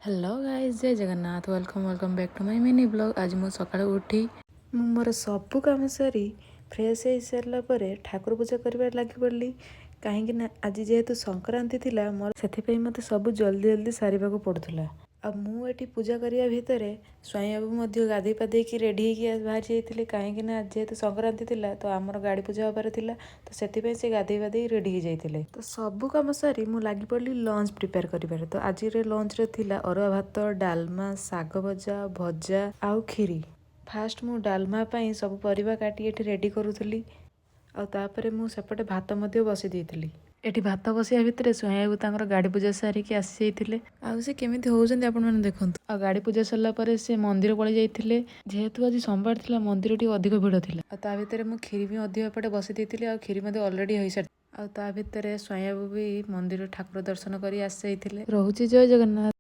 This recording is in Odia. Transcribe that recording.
Hello guys, Jai Jagannath. Welcome, welcome back to my mini vlog. ଆଜି ମୁଁ ସକାଳୁ ଉଠି ମୁଁ ମୋର ସବୁ କାମ ସାରି ଫ୍ରେଶ୍ ହେଇସାରିଲା ପରେ ଠାକୁର ପୂଜା କରିବାରେ ଲାଗି ପଡ଼ିଲି, କାହିଁକି ନା ଆଜି ଯେହେତୁ ସଂକ୍ରାନ୍ତି ଥିଲା ମୋର, ସେଥିପାଇଁ ମୋତେ ସବୁ ଜଲ୍ଦି ଜଲ୍ଦି ସାରିବାକୁ ପଡ଼ୁଥିଲା। ଆଉ ମୁଁ ଏଠି ପୂଜା କରିବା ଭିତରେ ସ୍ୱାଇଁ ବାବୁ ମଧ୍ୟ ଗାଧୋଇ ପାଧେଇକି ରେଡ଼ି ହେଇକି ବାହାରି ଯାଇଥିଲେ, କାହିଁକି ନା ଆଜି ଯେହେତୁ ସଂକ୍ରାନ୍ତି ଥିଲା, ତ ଆମର ଗାଡ଼ି ପୂଜା ହେବାର ଥିଲା। ତ ସେଥିପାଇଁ ସେ ଗାଧୋଇ ପାଧେଇ ରେଡ଼ି ହେଇଯାଇଥିଲେ। ତ ସବୁ କାମ ସାରି ମୁଁ ଲାଗି ପଡ଼ିଲି ଲଞ୍ଚ ପ୍ରିପେୟାର କରିବାରେ। ତ ଆଜିର ଲଞ୍ଚରେ ଥିଲା ଅରୁଆ ଭାତ, ଡାଲମା, ଶାଗ ଭଜା, ଭଜା ଆଉ କ୍ଷୀରି। ଫାଷ୍ଟ ମୁଁ ଡାଲମା ପାଇଁ ସବୁ ପରିବା କାଟି ଏଠି ରେଡ଼ି କରୁଥିଲି ଆଉ ତାପରେ ମୁଁ ସେପଟେ ଭାତ ମଧ୍ୟ ବସେଇ ଦେଇଥିଲି। ଏଠି ଭାତ ବସିବା ଭିତରେ ସ୍ୱାଇଁ ବାବୁ ତାଙ୍କର ଗାଡ଼ି ପୂଜା ସାରିକି ଆସିଯାଇଥିଲେ। ଆଉ ସେ କେମିତି ହେଉଛନ୍ତି, ଆପଣମାନେ ଦେଖନ୍ତୁ। ଆଉ ଗାଡ଼ି ପୂଜା ସରିଲା ପରେ ସେ ମନ୍ଦିର ପଳେଇ ଯାଇଥିଲେ। ଯେହେତୁ ଆଜି ସୋମବାର ଥିଲା, ମନ୍ଦିର ଟିକେ ଅଧିକ ଭିଡ଼ ଥିଲା। ଆଉ ତା ଭିତରେ ମୁଁ କ୍ଷୀରି ବି ମଧ୍ୟ ଏପଟେ ବସେଇ ଦେଇଥିଲି ଆଉ କ୍ଷୀରି ମଧ୍ୟ ଅଲରେଡ଼ି ହୋଇସାରି ଆଉ ତା ଭିତରେ ସ୍ୱାଇଁ ବାବୁ ବି ମନ୍ଦିର ଠାକୁର ଦର୍ଶନ କରି ଆସିଯାଇଥିଲେ। ରହୁଛି, ଜୟ ଜଗନ୍ନାଥ।